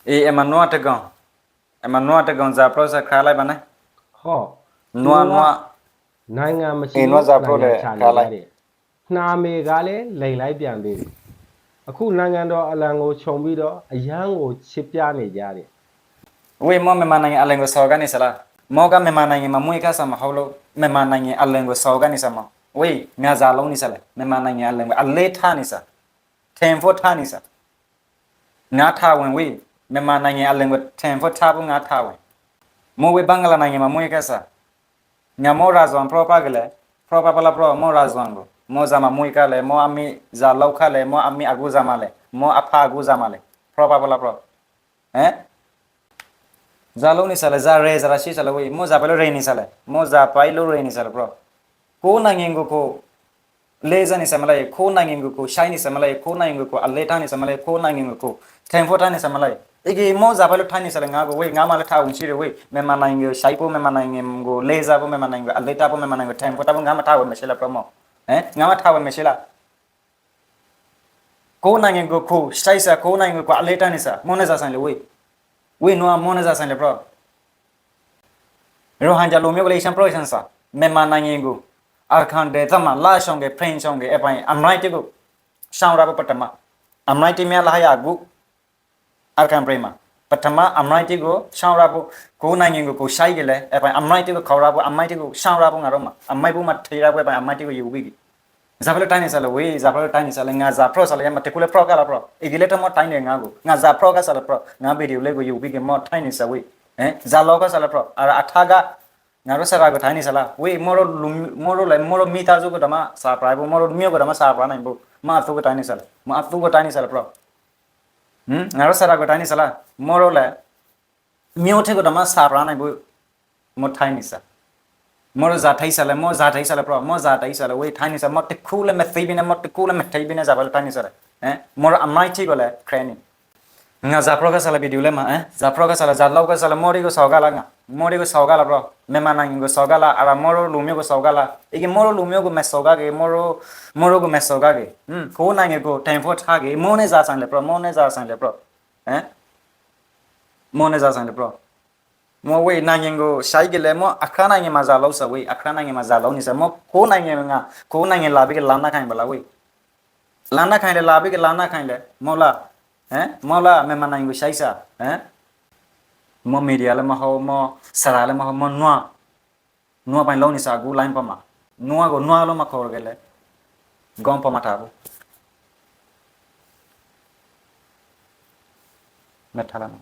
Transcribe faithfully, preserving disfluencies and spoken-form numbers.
Emanuwa Tegong, Emanuwa Tegong, Zapro sa khalai bane. Ho. Nuwa nuwa. Nanga masi. Emanuwa Zapro le khalai. Name gale lailai biang de. Aku nanga do alango chombi do ayango chipya ne jare. Wé, mo mema nangi alengo saoga ni sala. Mo ga mema nangi mamui ka sama holo mema nangi alengo saoga ni sama. Wé, nga zalo ni sala. Mema nangi alengo aleta ni sa. Tempo ta ni sa. Nga thawen wé. Mema nangi alengo tempo ta bu nga thawen. Mo wé Bangla nangi mamui ka sa. Nga mo razuan pro pa gele, pro pa pala pro, mo razuan go. Mo zama mui kale, mo ami zalo kale, mo ami agu zama le, mo apa agu zama le. Pro pa pala pro. Eh? Zalo ni sale, za re, zara si sale, wé, mo za palo re ni sale, mo za palo re ni sale, pro. Ko nangingo ko, leza ni samalai, ko nangingo ko, shai ni samalai, ko nangingo ko, aleta ni samalai, ko nangingo ko, tempo ta ni samalai. Igi mo za palo ta ni sale, nga go, wé, nga ma le ta un sire, wé, mema nangingo, shai po, mema nangingo, leza po, mema nangingo, aleta po, mema nangingo, tempo ta po, nga ma ta un mesila, pro mo. Eh? Nga ma ta un mesila. Ko nangingo ko, shai sa, ko nangingo ko, aleta ni sa, mo ne za san le, wé. Wé, nuwa mo ne za san le, pro. Rohingya lumio gole isan pro isan sa. Mema nangingo. Arkan de tama, la shonge, pren shonge, epai, amrai tigo. Shaura bo patama. Amrai ti mia la haya gu. Arkan prema. Patama, amrai tigo, shaura bo, ko nangingo, ko shai gele, epai, amrai tigo, kaura bo, amrai tigo, shaura bo, ngaroma. Amai bo, ma tira bo, epai, amai tigo, yubi gi. Zapalo taini sala, wé, zapalo taini sala, nga zapro sala, yama tekule pro kala pro. Igile to mo taini nga go. Nga zapro ka sala pro. Nga video lego yubi ge mo taini sa wé. Eh, zalo ka sala pro. Ara athaga. Nga ro sara go taini sala. Wé, moro lum, moro le, moro mita zu go dama sa pra bo, moro mio go dama sa pra nai bo. Ma atu go taini sala. Ma atu go taini sala pro. Hmm, nga ro sara go taini sala. Moro le. Mio te go dama sa pra nai bo. Mo taini sa. Moro za taini sala, mo za taini sala pro, mo za taini sala, wé taini sa, mo tekule me thei bine, mo tekule me thei bine zapalo taini sala. Eh? Moro amai ti gole training. Nga zapro ka sala video le ma, eh? Zapro ka sala, zalo ka sala, mori go saogala nga. Mori go saogala pro. Mema nangingo saogala, ara moro lumio go saogala. Igi moro lumio go me saoga ge, moro, moro go me saoga ge. Hmm, ko nangingo tempo ta ge, mo ne za san le pro, mo ne za san le pro. Eh? Mo ne za san le pro. Mo wé nangingo shai gele mo akra nangi ma zalo sa wé, akra nangi ma zalo ni sa mo ko nangi nga, ko nangi labi ge lana kain bala wé. Lana kain le labi ge lana kain le mo la, eh? Mo la mema nangingo shai sa, eh? Mo media le mo ho, mo sara le mo ho, mo nuwa. Nuwa pai lo ni sa gu lain pama. Nuwa go nuwa lo ma kor gele. Gom pama tabu. Methala no.